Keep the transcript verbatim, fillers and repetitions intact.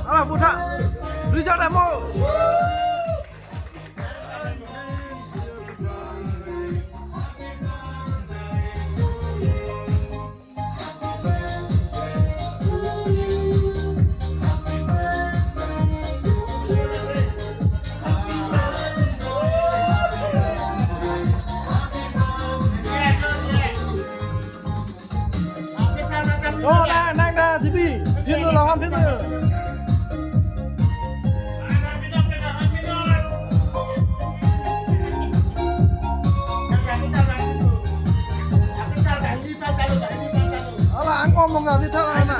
Ala puta. Result amo. Oh, nang, nang da, T V. Phin lo, lawan phin lo. Ala, ang omong na, di thala na.